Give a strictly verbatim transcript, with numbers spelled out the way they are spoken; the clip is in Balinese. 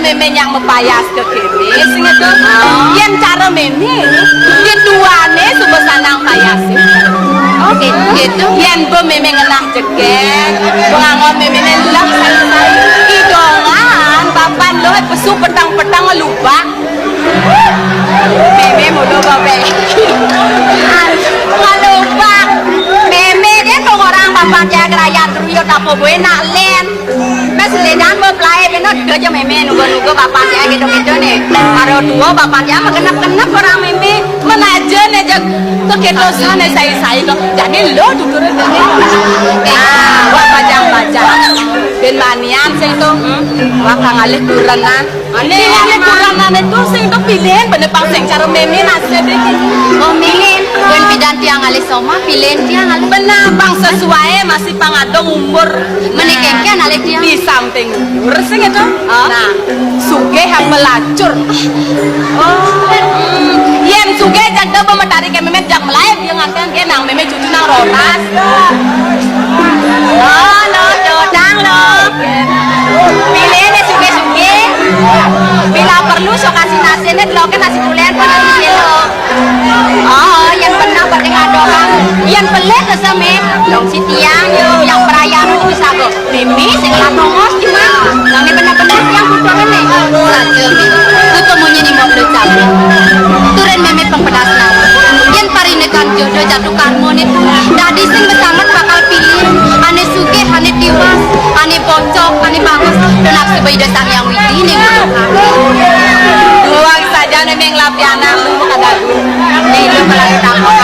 Mémé nyak mapayaské kéné, sing to. Yén cara mémé, yén duané suba sanang payasé. Oh, gitu. Yén ba mémé ngenah jegég, ba nganggon mémé né lek sai-sai. Idongan, bapan lo, pesu peteng-peteng lubak. Mémé mula babéki. Ngalubak. Mémé dé kok orang bapan jak rayat ruyut apa bué nak lén. Mas lénan ba plaé béna dé ja mémé nuga-nuga bapan jak kéto-kéto né. Karo tua bapan jak mah genep-genep orang mémé. Mén aja né jak kékétosan né sai-sai kok. Jani lo tuturé. Ah, wak bajang-bajang. Bén manian sing to. Wak kang alih kurenan. Ané ané kurang ané to sing to pilih bené pang sing cara mémé nasib iki. Oh, mémé. Bén pidan tiang alih soma, pilih tiang alih. Benar pang sesuai masih pang ada umur. Menikah kan alih tiang. Di samping umur sing to. Nah, sugih apa lacur? Oh. Yén sugih jak da ba matarik mémé jak melahir dia nganten dia nang mémé cucu nang roras. Oh, lo dodang lo. Pilih né sugih-sugih. Bila perlu sok kasih nasi né lo ke nasi tulen pun sugih lo. Oh, yang pernah berdengar doang. Yang pelit kesemé. Dong si tiang yo yang perayaan itu sago. Mémé sing latongos di mana? Nang né bener-bener tiang butuh mémé. Saja, Mi. Kutu munyi ni mau beli cabai. Turun mémé pempedas nang. Yén parinikan jodoh jatuh karma né. Dadi sing besanget bakal pilih. Ané sugih, ané tiwas, ané bocok, ané bagus. Dan aku sebagai dasar yang widi ning. Duang saja né ming lapianan lu kada. Né lu malah ditambah.